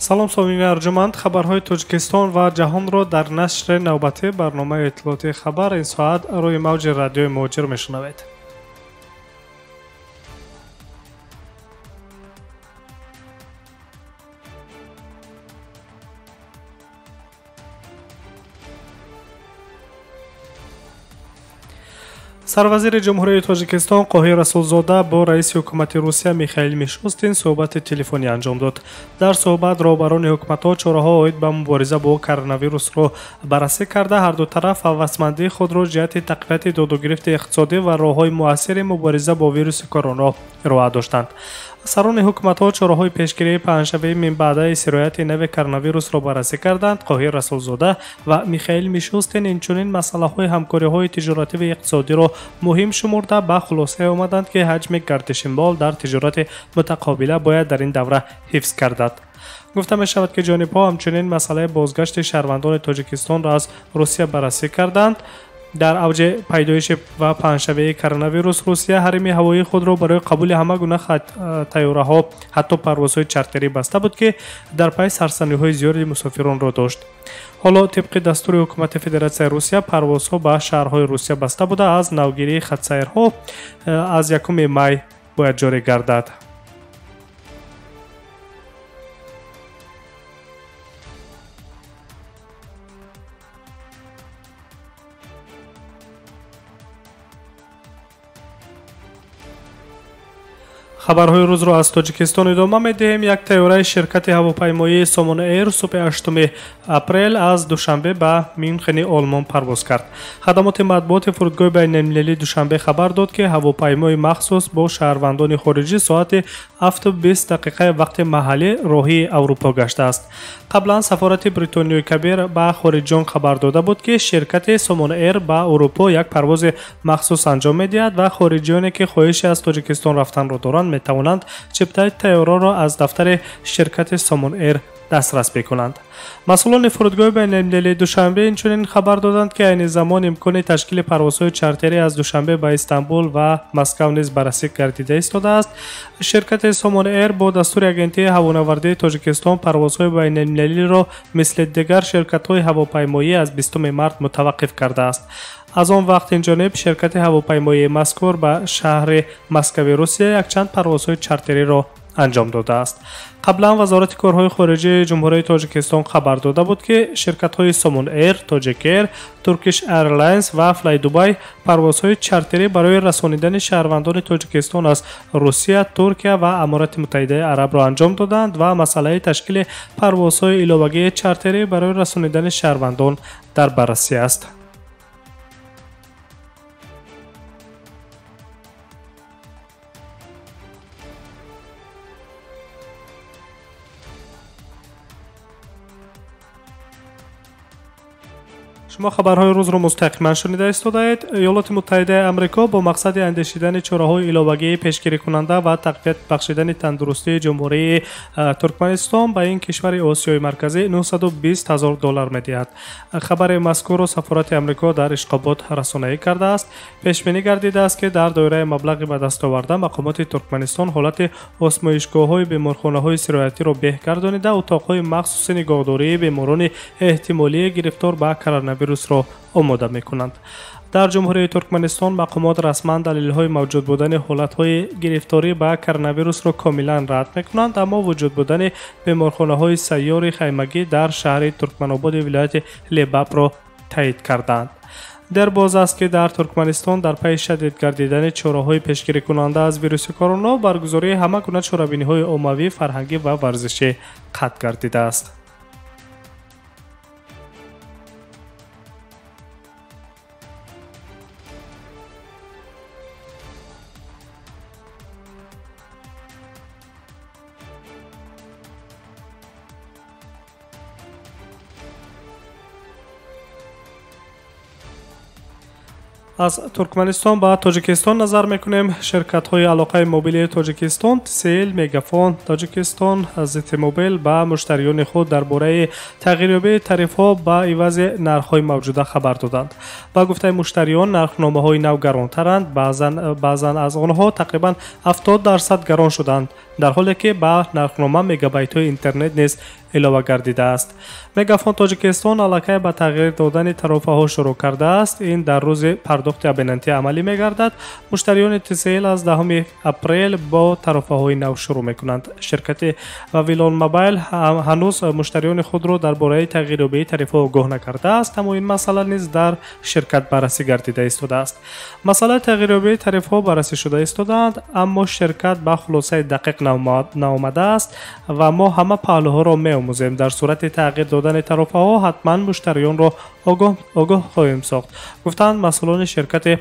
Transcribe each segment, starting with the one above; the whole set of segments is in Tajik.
Салом сомиъони арҷуманд, хабарҳои Тоҷикистон ва ҷаҳонро дар нашри навбатии барномаи иттилоотии хабар ин соат рӯи мавҷи радиои Муҳоҷир мешунавед. Сарвазири Ҷумҳурии Тоҷикистон Қоҳир Расулзода бо раиси ҳукумати Русия Михаил Мишустин суҳбати телефонӣ анҷом дод. Дар суҳбат роҳбарони ҳукуматҳо чораҳо оид ба мубориза бо коронавирусро баррасӣ карда, ҳарду тараф ҳавасмандии худро ҷиҳати тақвияти додугирифти иқтисодӣ ва роҳҳои муассири мубориза бо вируси корона ироа доштанд. Сарони ҳукуматҳо чораҳои пешгирии паҳншавии минбаъдаи сирояти нави коронавирусро баррасӣ карданд. Қоҳир Расулзода ва Михаил Мишустин инчунин масъалаҳои ҳамкориҳои тиҷоративу иқтисодиро муҳим шумурда, ба хулосае омаданд, ки ҳаҷми гардиши мол дар тиҷорати мутақобила бояд дар ин давра ҳифз гардад. Гуфта мешавад, ки ҷонибҳо ҳамчунин масъалаи бозгашти шаҳрвандони Тоҷикистонро аз Русия баррасӣ карданд. Дар авҷи пайдоиши ва паҳншавии коронавирус Русия ҳарими ҳавоии худро барои қабули ҳама гуна тайёраҳо, ҳатто парвозҳои чартерӣ баста буд, ки дар пай сарсаниҳои зиёди мусофиронро дошт. Ҳоло тибқи дастури ҳукумати Федератсияи Русия парвозҳо ба шаҳрҳои Русия баста буда, аз навгирии хатсайрҳо аз 1 май бояд ҷорӣ гардад. Хабарҳои рӯзро аз Тоҷикистон идома медиҳем. Як тайёраи ширкати ҳавопаймоии Сомон Эйр субҳи 8 апрел аз Душанбе ба Мюнхени Олмон парвоз кард. Хадамоти матбуоти фурудгоҳи байналмилалии Душанбе хабар дод, ки ҳавопаймои махсус бо шаҳрвандони хориҷӣ соати 7:20 дақиқаи вақти маҳаллӣ роҳии Аврупо гаштааст. Қаблан сафорати Бритониёи Кабир ба хориҷиён хабар дода буд, ки ширкати Сомон Эйр ба Аврупо як парвози махсус анҷом медиҳад ва хориҷиёне, ки хоҳиши аз Тоҷикистон рафтанро доранд, метавонанд чиптаи тайёраро аз дафтари ширкати Сомон Эйр дастрас бикунанд. Масъулони фурудгоҳи байналмилалии Душанбе инчунин хабар доданд, ки айни замон имкони ташкили парвозҳои чартерӣ аз Душанбе ба Истанбул ва Москав низ баррасӣ гардида истодааст. Ширкати Сомон Эйр бо дастури Агентии ҳавонавардии Тоҷикистон парвозҳои байналмилалиро мисли дигар ширкатҳои ҳавопаймоӣ аз 20 март мутаваққиф кардааст. Аз он вақт инҷониб ширкати ҳавопаймоии мазкур ба шаҳри Москави Русия якчанд парвозҳои чартериро анҷом додааст. Қаблан Вазорати корҳои хориҷии Ҷумҳурии Тоҷикистон хабар дода буд, ки ширкатҳои Сомон Эйр, Тоҷик Эйр, Turkish Airlines ва Fly Dubai парвозҳои чартерӣ барои расонидани шаҳрвандони Тоҷикистон аз Русия, Туркия ва Аморати Муттаҳидаи Арабро анҷом доданд ва масъалаи ташкили парвозҳои иловагии чартерӣ барои расонидани шаҳрвандон дар баррасӣ аст. Шумо хабарҳои рӯзро мустақиман шунида истодаед. Иёлоти Муттаҳидаи Амрико бо мақсади андешидани чораҳои иловагии пешгирикунанда ва тақвият бахшидани тандурустии Ҷумҳурии Туркманистон ба ин кишвари Осиёи Марказӣ 920 ҳазор доллар медиҳад. Хабари мазкурро сафорати Амрико дар Ишқобод расонаӣ кардааст. Пешбинӣ гардидааст, ки дар доираи маблағи ба даст оварда мақомоти Туркманистон ҳолати осмоишгоҳҳои беморхонаҳои сироятиро беҳ гардонида, утоқҳои махсуси нигоҳдории беморони эҳтимолии гирифтор ба коронавирусро омода мекунанд. Дар Ҷумҳурии Туркманистон мақомот расман далелҳои мавҷуд будани ҳолатҳои гирифторӣ ба коронавирусро комилан рад мекунанд, аммо вуҷуд будани беморхонаҳои сайёри хаймагӣ дар шаҳри Туркманободи вилояти Лебабро таъид карданд. Дербоз аст, ки дар Туркманистон дар пайи шадид гардидани чораҳои пешгирикунанда аз вируси корона баргузории ҳама гуна чорабиниҳои оммавӣ, фарҳангӣ ва варзишӣ қатъ гардидааст. Аз Туркманистон ба Тоҷикистон назар мекунем. Ширкатҳои алоқаи мобилии Тоҷикистон, Тсел, Мегафон, Тоҷикистон, Зитимобил ба муштариёни худ дар бораи тағйирёбии тарифҳо ба ивази нархҳои мавҷуда хабар доданд. Ба гуфтаи муштариён, нархномаҳои нав гаронтаранд, баъзан аз онҳо тақрибан 70% гарон шуданд, дар ҳоле ки ба нархнома мегабайтҳои интернет низ илова гардидааст. Мегафон Тоҷикистон аллакай ба тағйир додани тарофаҳо шурӯъ кардааст. Ин дар рӯзи пардохти абонентӣ амалӣ мегардад. Муштариёни ТСЛ аз 10 апрел бо тарофаҳои нав шурӯъ мекунанд. Ширкати Вавилон Мобайл ҳанӯз муштариёни худро дар бораи тағйирёбии тарифҳо огоҳ накардааст, аммо ин масъала низ дар ширкат баррасӣ гардида истодааст. Масъалаи тағйирёбии тарифҳо баррасӣ шуда истодаанд, аммо ширкат ба хулосаи дақиқ наомадааст ва мо ҳама паҳлӯҳоро меомӯзем. Дар сурати тағйир додани тарофаҳо ҳатман муштариёнро огоҳ хоҳем сохт, гуфтанд масъулони ширкати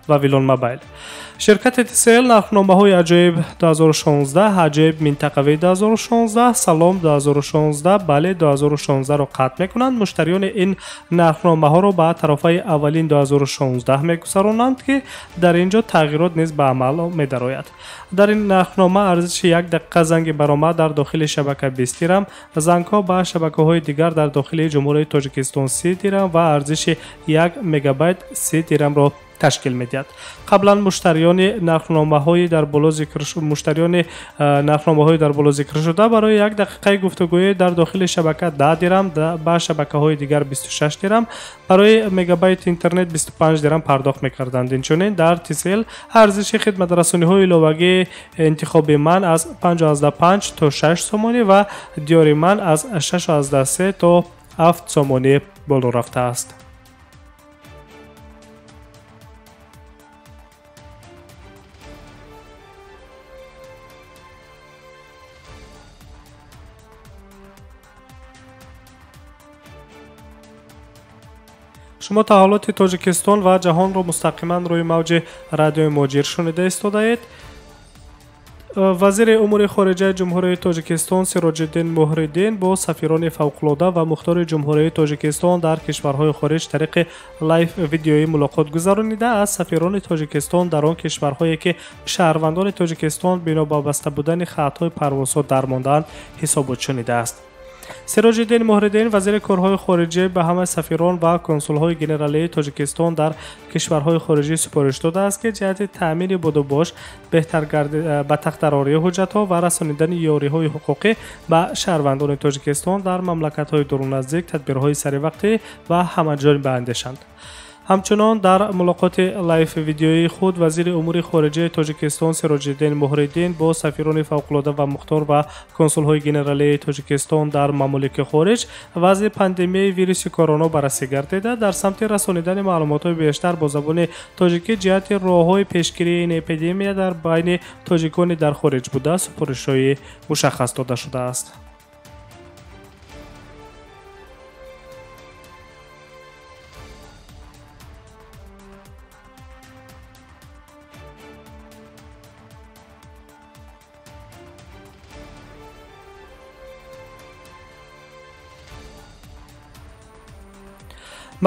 Вавилон Мобайл. Ширкати ТСЛ нархномаҳои аҷоиб 2016, аҷоиб минтақавӣ 2016, Салом 2016, Бале 2016-ро қатъ мекунанд. Муштариёни ин нархномаҳоро ба тарофаи аввалин 2016 мегузаронанд, ки дар ин ҷо тағйирот низ ба амал медарояд. Дар ин нархнома арзиши як дақиқа занги баромад дар дохили шабака 20 дирам, зангҳо ба шабакаҳои дигар дар дохили Ҷумҳурии Тоҷикистон 30 дирам ва арзиши 1 мегабайт 30 дирамро ташкил медиҳад. Қаблан муштариёни нархномаҳои дар боло зикршуда барои як дақиқаи гуфтугӯӣ дар дохили шабака 10 дирам, ба шабакаҳои дигар 26 дирам, барои мегабайти интернет 25 дирам пардохт мекарданд. Инчунин дар ТСЛ арзиши хидматрасониҳои иловагии интихоби ман аз 5,5 то 6 сомонӣ ва диёри ман аз 6,3 то 7 сомонӣ боло рафтааст. Шумо таҳаввулоти Тоҷикистон ва ҷаҳонро мустақиман рӯи мавҷи радиои Муҳоҷир шунида истодаед. Вазири умури хориҷаи Ҷумҳурии Тоҷикистон Сироҷиддин Муҳриддин бо сафирони фавқулода ва мухтори Ҷумҳурии Тоҷикистон дар кишварҳои хориҷ тариқи лайв видеоӣ мулоқот гузаронида, аз сафирони Тоҷикистон дар он кишварҳое ки шаҳрвандони Тоҷикистон бино ба баста будани хатҳои парвозҳо дармондаанд ҳисобот шунидааст. Сироҷиддин Муҳриддин, вазири корҳои хориҷӣ, ба ҳамаи сафирон ва консулҳои генералии Тоҷикистон дар кишварҳои хориҷӣ супориш додааст, ки ҷиҳати таъмини будубош, ба тахтарории ҳуҷҷатҳо ва расонидани ёриҳои ҳуқуқӣ ба шаҳрвандони Тоҷикистон дар мамлакатҳои дуруназдик тадбирҳои саривақтӣ ва ҳамаҷониба андешанд. Ҳамчунон дар мулоқоти лайв видеоии худ вазири умури хориҷаи Тоҷикистон Сироҷиддин Муҳриддин бо сафирони фавқулода ва мухтор ва консулҳои генералии Тоҷикистон дар мамолики хориҷ вазъи пандемияи вируси корона баррасӣ гардида, дар самти расонидани маълумотҳои бештар бо забони тоҷикӣ ҷиҳати роҳҳои пешгирии ин эпидемия дар байни тоҷикони дар хориҷ буда супоришҳои мушаххас дода шудааст.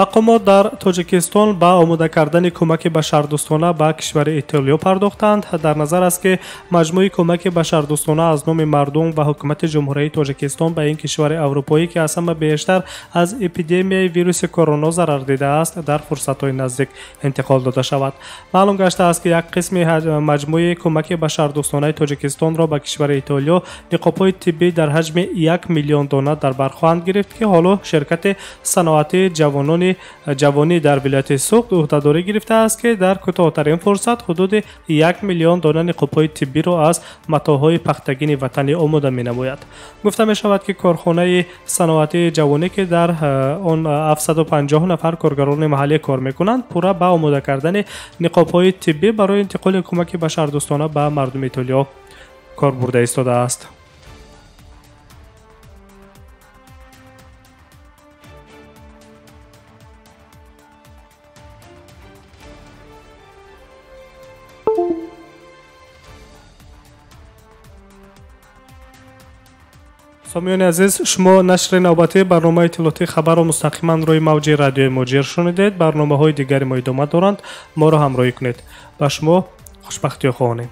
Мақомот дар Тоҷикистон ба омода кардани кӯмаки башардӯстона ба кишвари Итолиё пардохтанд. Дар назар аст, ки маҷмӯи кӯмаки башардӯстона аз номи мардум ва ҳукумати Ҷумҳурии Тоҷикистон ба ин кишвари аврупоӣ, ки аз ҳама бештар аз эпидемияи вируси корона зарар дидааст, дар фурсатҳои наздик интиқол дода шавад. Маълум гаштааст, ки як қисми маҷмӯи кӯмаки башардӯстонаи Тоҷикистонро ба кишвари Итолиё ниқобҳои тиббӣ дар ҳаҷми 1 миллион дона дар бар хоҳанд гирифт, ки ҳоло ширкати саноатии ҷавонӣ дар вилояти Суғд ӯҳдадорӣ гирифтааст, ки дар кӯтоҳтарин фурсат ҳудуди 1 миллион дона ниқобҳои тиббиро аз матоъҳои пахтагини ватанӣ омода менамояд. Гуфта мешавад, ки корхонаи саноатии ҷавонӣ, ки дар он 750 нафар коргарони маҳаллӣ кор мекунанд, пурра ба омода кардани ниқобҳои тиббӣ барои интиқоли кӯмаки башардӯстона ба мардуми Итолиё кор бурда истодааст. Сомиёни азиз, шумо нашри навбатии барномаи иттилоотии хабарро мустақиман рӯи мавҷи радиои Муҳоҷир шунидед. Барномаҳои дигари мо идома доранд, моро ҳамроҳӣ кунед. Ба шумо хушбахтиё хоҳонем.